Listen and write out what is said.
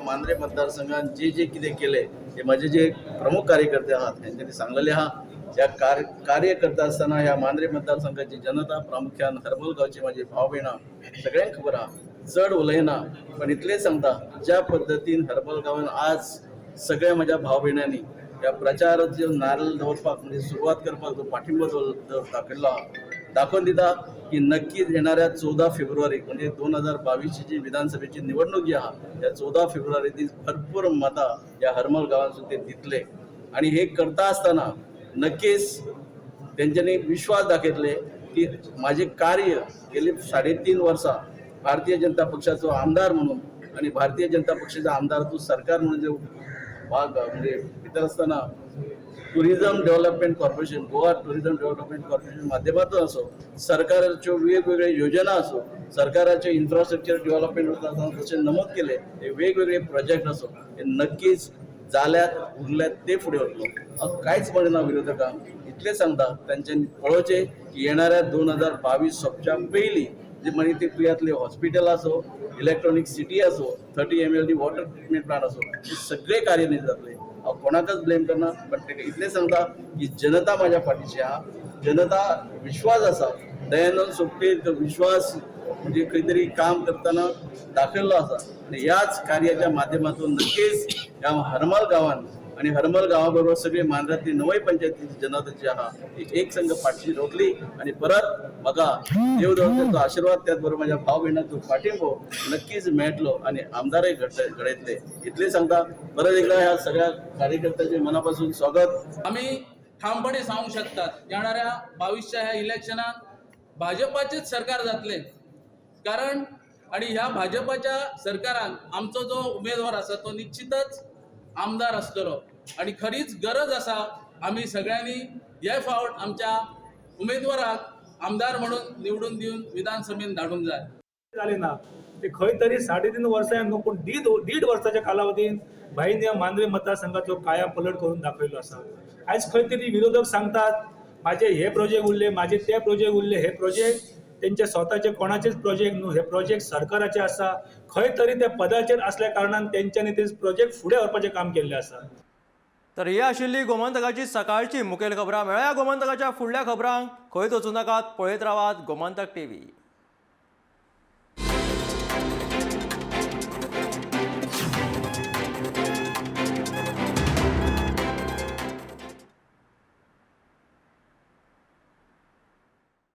मांद्रे मतदारसंघात जे जे कितें केलें हे माझे जे प्रमुख कार्यकर्ते आहात हेंच्यांनी सांगलेले आहा. ह्या कार्य करता आसतना ह्या मांद्रे मतदारसंघाची जनता, प्रामुख्यान हरमल गांवची माझी भाव भयणां सगळ्यांक खबर आहा. चड उलयना, पण इतलें सांगता, ज्या पद्दतीन हरमल गांवान आज सगळ्या म्हज्या भाव भयणांनी ह्या प्रचाराचो नारळ दवरपाक म्हणजे सुरवात करपाक जो पाठिंबो जो दाखयल्लो आहा, दाखोवन दिता की नक्कीच येणाऱ्या 14 फेब्रुवारी म्हणजे 2022ची जी विधानसभेची निवडणूक जी आहा, त्या 14 फेब्रुवारी दीस भरपूर मतां ह्या हरमल गांवांतसून ते दितले. आणि हे करता आसतना नक्कीच तेंच्यांनी विश्वास दाखयतले की माझे कार्य गेली 3.5 वर्सां भारतीय जनता पक्षाचो आमदार म्हणून आणि भारतीय जनता पक्षाचा आमदार तूं सरकार म्हणून जे भाग म्हणजे भितर आसतना tourism development corporation, Goa tourism development corporation माध्यमातून असो, सरकाराच्यो वेगवेगळ्यो योजना असो, सरकाराचे इन्फ्रास्ट्रक्चर डेव्हलपमेंट वता आसतना जशें नमूद केले ते वेगवेगळे प्रोजेक्ट असो, हे नक्कीच जाल्यात, उरल्यात, ते फुडें वतलो. हांव कांयच म्हणिना विरोधकांक. इतलें सांगता, तांच्यांनी पळोवचें की येणाऱ्या 2022 सोंपच्या पयलीं जे मागीर ते तुयातले हॉस्पिटल असो, इलेक्ट्रॉनीक सिटी असो, 30 MLD water treatment plant असो, हे सगळे कार्य जातले. हांव कोणाकच ब्लेम करना, पण तेका इतलें सांगता की जनता माझ्या फाटीची आहा, जनता विश्वास आसा. दयानंद सोपटे विश्वास म्हणजे खंय तरी काम करतना दाखयल्लो आसा आणि ह्याच कार्याच्या माध्यमातून नक्कीच ह्या हरमल गांवान आणि हरमल गांवा बरोबर सगळे मांद्रातली नवय पंचायतीची जनता जी आहा ती एक संघ फाटशी रोखली आणि परत म्हाका देव देवतेचो आशीर्वाद, त्याच बरोबर माझ्या भाव भयणांचो पाठिंबो नक्कीच मेळटलो आणि आमदारय घडयतले, इतलें सांगता. परत एकदा ह्या सगळ्या कार्यकर्त्याचे मनापासून स्वागत. आम्ही ठामपणे सांगू शकतात, येणाऱ्या 22च्या ह्या इलेक्शनात भाजपाचेच सरकार जातले. कारण आणि ह्या भाजपाच्या सरकारान आमचो जो उमेदवार आसा तो निश्चितच आमदार आसतलो. आणि खरीच गरज आसा, आमी सगळ्यांनी हे फावट आमच्या उमेदवाराक आमदार म्हणून निवडून दिवन विधानसभेन धाडूंक जाय. जाले ना ते खंय तरी 3.5 वर्सां न्हू, पूण दीड दीड वर्साच्या कालावधीन भाईन ह्या मांद्रे मतदारसंघाचो काया पलट करून दाखयलो आसा. आयज खंय तरी विरोधक सांगतात, माझे हे प्रोजेक्ट उरले, माझे ते प्रोजेक्ट उरले. हे प्रोजेक्ट तेंचे स्वताचे कोणाचेच प्रोजेक्ट न्हू, हे प्रोजेक्ट सरकाराचे आसा. खंय तरी त्या पदाचेर असल्या कारणान तेंच्यांनी ते प्रोजेक्ट फुडें व्हरपाचें काम केल्लें आसा. तर ही आशिल्ली गोमंतकाची सकाळची मुखेल खबरां. मेळया गोमंतकाच्या फुडल्या खबरांक. खंयच वचूं नाकात, पळयत रावात गोमंतक टीव्ही.